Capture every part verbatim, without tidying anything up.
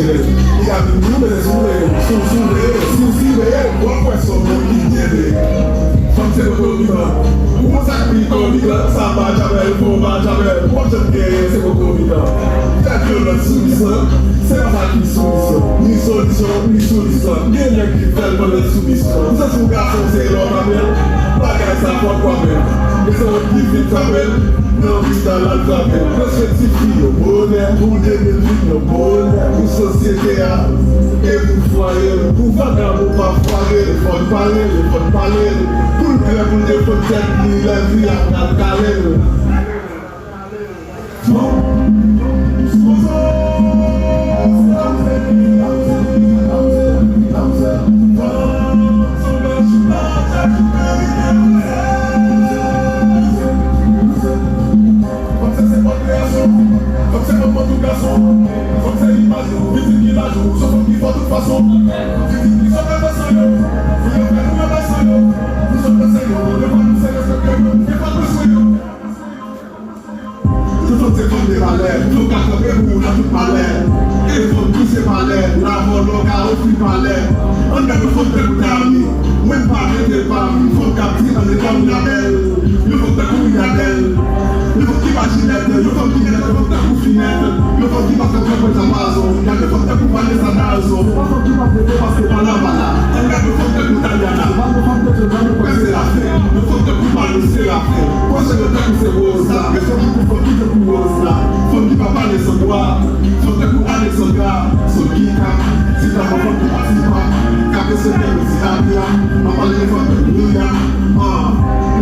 Li ka vin nou, men sou veye, sou, sou veye, si w siveye, w ap wè se yon moun ki byen veye. Fanm se poto mitan. Ou konn sa k pi poto mitan, sa pa djabèl, fò pa djabèl, w ap janm genyen, se poto mitan. Fè vyolans sou li san, se pa sa ki sou li san. Ni solisyon, ni sou li san. Gen nèg ki fè l pandan l sou li san. Ou santi w gason, se lè w frape l. Bagay sa fò w frape l. E se yon ki vin frape l. Nan mitan l al frape. Prèske ti fi yo bonè, pou de mil vin yo bonè. Pou sosyete a, e pou fwaye l. Pou vagabon pa fware l, fò n pale l, fò n pale l. Pou l klè, pou l defann tèt li, lè vi a pral kale l. Fanm, fanm, fanm, fanm, fanm, fanm, fanm, fanm, Fanm se, se pòt kreyasyon. Fanm se manman tout gason. Fanm se imaj ou, pitit ki laj ou. Se fanm ki fò tout fason. Pitit ki sòt nan san yo. Pou yo fè nou yon bay san yo. Nou sòt nan san yo. Yo pa nou se respekte yo. Yo pa nou swen yo. Tout fanm se fanm de valè. Yo ka kanpe pou ou nan tout malè. E fanm tou se palè. Ou la vòlò, ka ofri palè. Ann gade fanm tankou Tami. Mwen m pa rete pa m, fanm k ap di an eta m la bèl. Yon fanm tankou Rinadèl. Yon fanm ki pa Jinèt, yon fanm ki nèt, yon fanm tankou Finèt. Yon fanm ki pa fè pran pwen djapazon. Gade fanm tankou Vanessa Dalzon. Se pa fanm ki pa vle paske pa la, pa la. Ann gade yon fanm tankou Taliana. Se pa yon fanm de Jezan nou kwè se lafen. Yon fanm tankou Manou Serafen. Pwòch yo tankou se Rosa. Yon fanm ki tankou Rosa. Fanm ki pa pale san dwa. Fanm tankou Alexandra, Sokita, Zita, yon fanm ki pa ti pa, k ap eseye fè nou di apya, m ap pale de fanm tankou Mia, ah,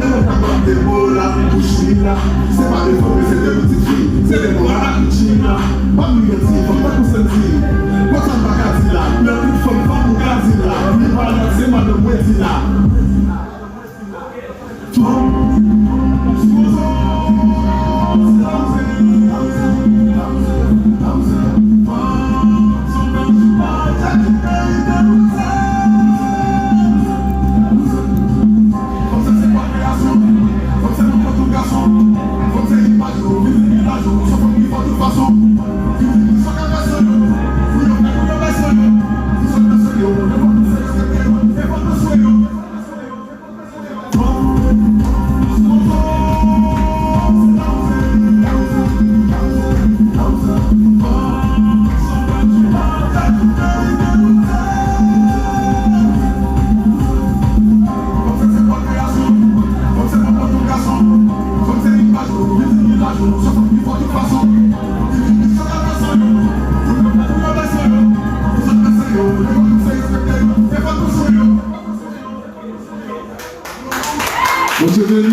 nenpòt k ap bat Debola, Bushmila, se pa de fanm, men se de pitit fi, se Debora ak Regina, pa bliye di, fanm tankou Sandy, konsa m pa ka di la, nan tout fanm, fanm ou ka di la, li pa lòt, se madanm mwen di la. Mesye,